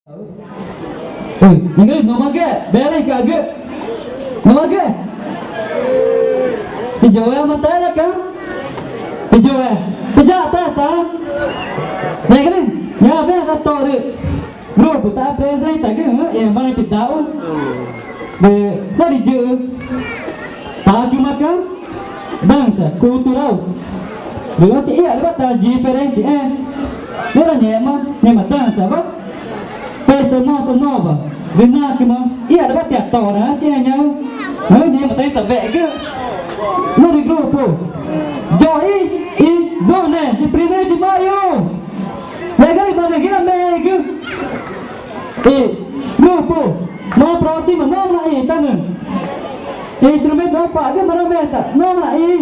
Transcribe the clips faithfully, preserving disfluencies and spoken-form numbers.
Ü, ñacü, nuxmaxẽ, Belén ca̱xgü. Nuxmaxẽ. Tiyoea, matailaca. Tiyoea. Tiyaxã ta ta. Ñacü, ñaã wena ta torü grupo ta apresentagü, ü, i marü tidaxu. Rü norü yixu tacümaca̱x danza cultural. Rü ñu̱xma iarü wa ta diferente, e, ngẽma ngẽma danzawa. Festa Bossa Nova. Rü nacüma iarü wa tia toraxãchi, e, ñaã, e, ngẽma tãxü̃ tawegü norü grupo Joy Ivone, de Primeiro de Maio. Ñacü, marü ngẽxna mexẽgü i grupo, marü próxima, noma naxĩtanü. Instrumento wa paxgü, marü mexẽta, noma naxĩ.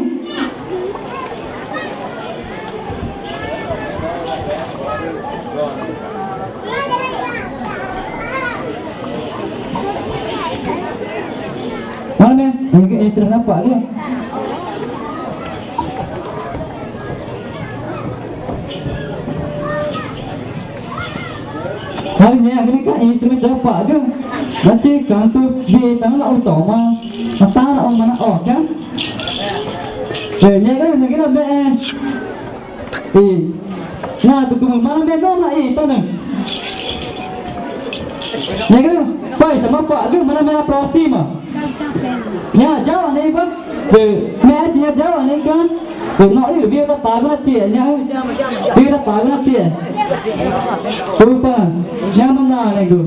Marü me, instrumento wa paxgü. Marü ngẽxgü nixĩ ca instrumento wa paxgü. Ñu̱xma canto de tama la u toma. Matama la u mana oca. E, ngẽxgü, ngẽxgü na mexe. I, na tucumü, marü me, noma naxĩtanü. Ngẽxgü, faixa wa paxgü, marü me na próxima. Ñaã yauxãnẽxü̃wa. Rü meãchi ñaã yauxãnẽxü̃ca̱x. Rü noxri rü wüxi ta tagu na chixexü̃, ñaã wüxi ta tagu na chixexü̃. Cupa, ñaã marü nanegu.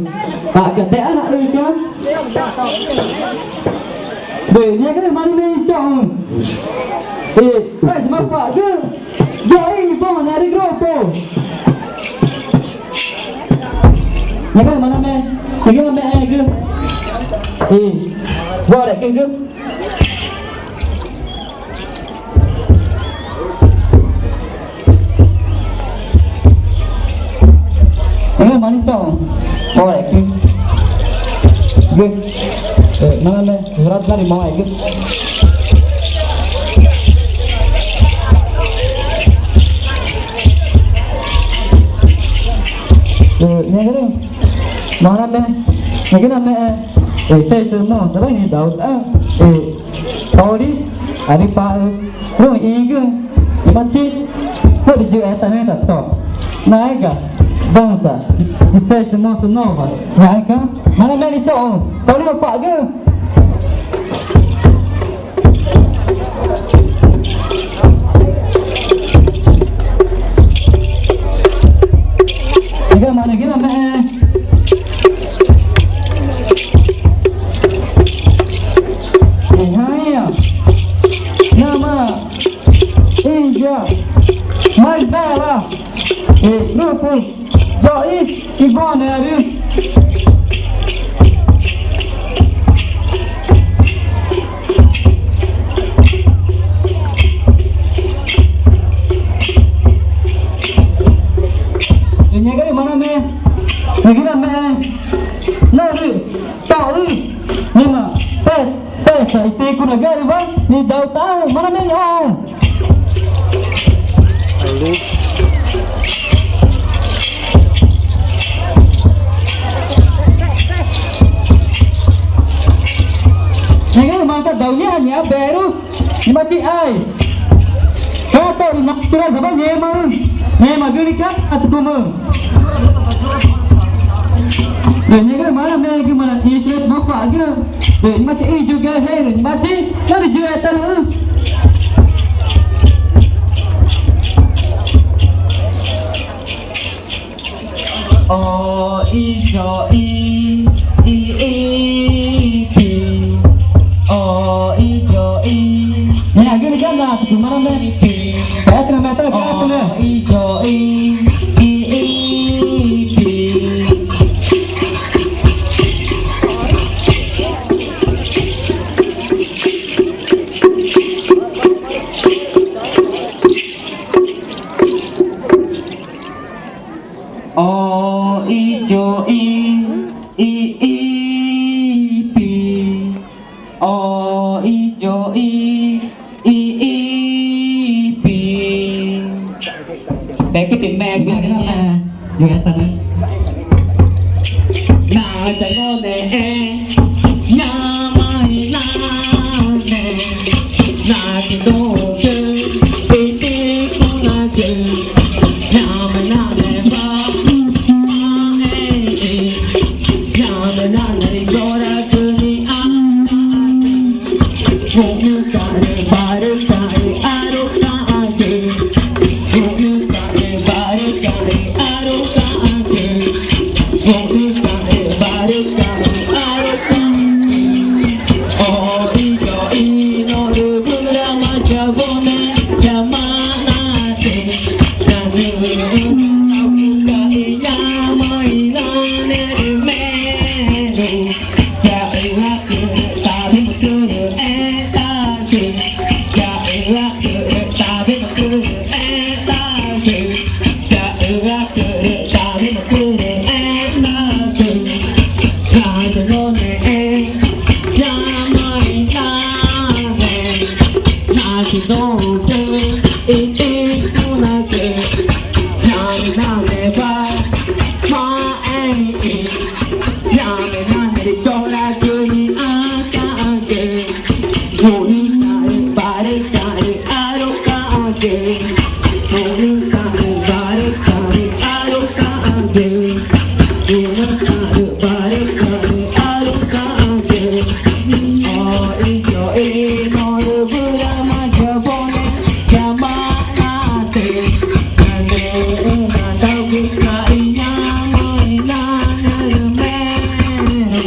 Ta̱xca̱x texé naxüca̱x. Rü ñacü, marü me nixĩ choxü̃ i faixa wa paxgü. Joy Ivone, arü grupo. Ñacü, marü me, ñacü, mexẽgü i worexü̃gü. Ñacü, marü nixĩ choxü̃ worexü̃gü. E, marü me, jurado nani moxẽgü. Ü, ñacü, marü me, ñacü na mexe. E, festa mosa wa nidau, e, tórü, arü paxü, rü ixĩgü, ñu̱xmachi norü yixu e ta neta to. Naega danza de festa Bossa Nova. Ñaã ixĩca̱x, marü me nixĩ choxü̃, tórü wa paxgü. Ñacü, marü ngẽxna mexe. Ixĩxü̃ i ñaã marü índia mais bela, e, grupo Joy Ivone, arü. Ñacü, marü me, ñacü na mexe. Norü toxü̃, ngẽma pe, pesa i picuragürüwa nidau taxü̃, marü me nixĩ oxü̃. Ñacü, marü ta dauñaxaña berü. Ñu̱xmachi ai. Catorze natural zaba ngẽma. Ngẽmagü nixĩ ca atucumü. Rü ñacü marü mexẽgü, marü instrumento wa paxgü. Rü ñu̱xmachi iyugü, rü ñu̱xmachi norü yixu e ta rüxũ. O, i, yo, i, i, i, pi. O, i, yo, i. Ñacü, ñacü, ñacü, marü me. Pi. Otra, otra, otra. O, i, yo, i, i, i, pi. O, i, yo, i, i, i, pi. O, i, yo, i, i, i, pi. Pekü pi mexgü, ñacü na mexe. Ñacü na mexe. Changonexẽ, ñoma i nane, naxü̃ duü̃xü̃gü i tixunagü, ñoma i nane, ñoma i nane rü choragü niãtagü, guxü̃taxü̃ barütaxü̃ arütaxagü, guxü̃taxü̃ barütaxü̃ arütaxagü, guxü̃taxü̃ barütaxü̃ arütaxagü. Oxü̃ i norü purama chauxü̃ne chama nate, nanüxü̃ taxca̱x i ñoma i nane rü meru. Chaxü̃xacü rü tademücü rü ẽtagü, chaxü̃xacü rü tademücü rü ẽtagü, chaxü̃xacü rü tademücü rü ẽtagü. Naxü̃ nonexẽ, ñoma i nane, naxü̃ duü̃xü̃gü i tixunagü, ñoma i nane, ñoma i nane rü choragü niãtagü, guxü̃taxü̃ barütaxü̃ arütaxagü, guxü̃taxü̃ barütaxü̃ arütaxagü, guxü̃taxü̃ barütaxü̃ arütaxagü. Oxü̃ i norü purama chauxü̃ne chama nate, nanüxü̃ taxca̱x i ñoma i nane rü meru.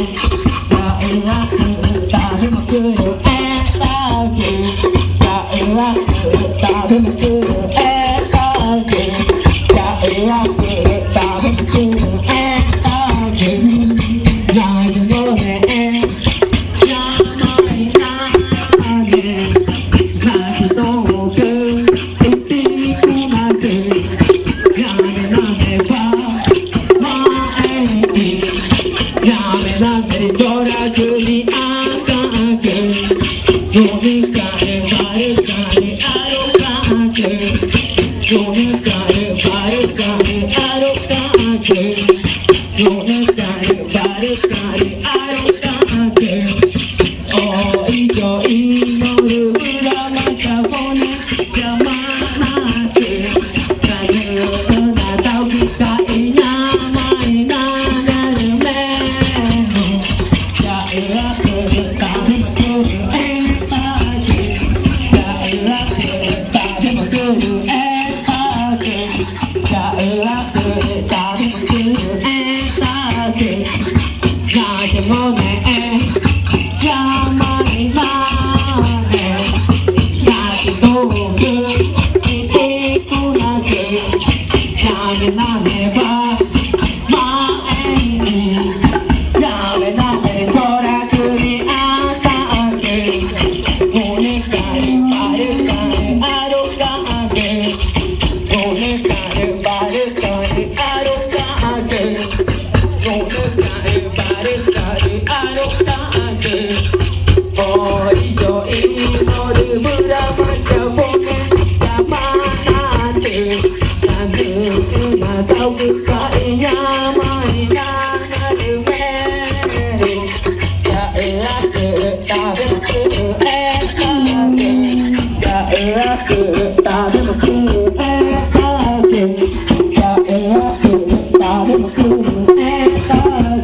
Chaxü̃xacü rü tademücü rü ẽtagü, chaxü̃xacü rü tademücü rü ẽtagü, chaxü̃xacü rü tademücü rü ẽtagü. Naxü̃ nonexẽ, ñoma i nane, naxü̃ duü̃xü̃gü i tixunagü, ñoma i nane, ñoma i nane rü choragü niãtagü, guxü̃taxü̃ barütaxü̃ arütaxagü, guxü̃taxü̃ barütaxü̃ arütaxagü, guxü̃taxü̃ barütaxü̃ arütaxagü. Oxü̃ i norü purama chauxü̃ne chama nate, nanüxü̃ taxca̱x i ñoma i nane rü meru. Chaxü̃xacü rü tademücü rü ẽtagü, chaxü̃xacü rü tademücü rü ẽtagü, chaxü̃xacü rü tademücü rü ẽtagü. Naxü̃ nonexẽ, ñoma i nane, naxü̃ duü̃xü̃gü i tixunagü, ñoma i nane, ñoma i nane rü choragü niãtagü, guxü̃taxü̃ barütaxü̃ arütaxagü, guxü̃taxü̃ barütaxü̃ arütaxagü, guxü̃taxü̃ barütaxü̃ arütaxagü. Oxü̃ i norü purama chauxü̃ne chama nate, nanüxü̃ taxca̱x i ñoma i nane rü meru. Chaxü̃xacü rü tademücü rü ẽtagü, chaxü̃xacü rü tademücü rü ẽtagü, chaxü̃xacü rü tademücü rü ẽtagü.